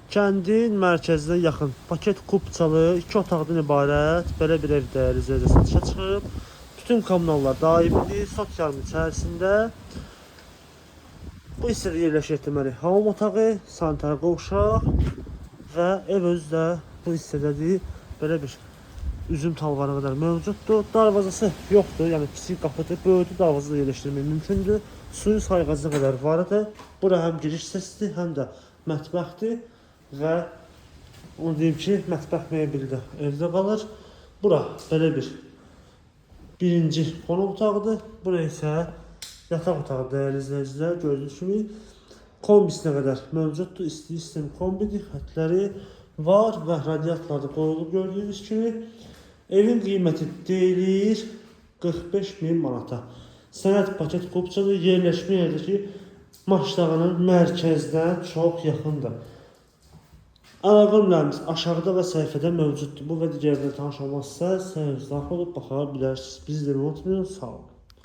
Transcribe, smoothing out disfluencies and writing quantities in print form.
Kəndin mərkəzinə yaxın paket kupçalı 2 otaqdan ibarət belə bir ev, dəyərli izləyicilər, satışa çıxıb. Bütün kommunallar daimidir, sot yarım içərisində. Bu hissədə yerləşir deməli hamam otağı, sanitar qovşaq və ev özü də bu hissədədir. Belə bir üzüm talvarına qədər mövcuddur. Darvazası yoxdur, yəni kiçik qapıdır. Böyüdü darvaza da yerləşdirmək mümkündür. Suyun sayğacına qədər var idi. Bura həm giriş hissəsidir, həm də mətbəxdir və onu deyim ki, mətbəx mebeli də evdə qalır. Bura belə bir birinci qonaq otağıdır. Bura isə yataq otağı, dəyərli izləyicilər, gördüyünüz kimi kombisinə qədər mövcuddur. İsti sistem kombidir, xətləri var və radiatorlar da qoyulub gördüyünüz kimi. Evin qiyməti deyilir 45 min manata. Sənəd paket kupçadır. Yerləşmə yeridir ki, Maşdağının mərkəzdən çox yaxındır. Əlaqə nömrəmiz aşağıda və səhifədə mövcuddur. Bu və digərləri tanış olmaq istəsəniz, səhifəmizə daxil olub baxa bilərsiniz. Bizi də unutmayın. Sağ olun.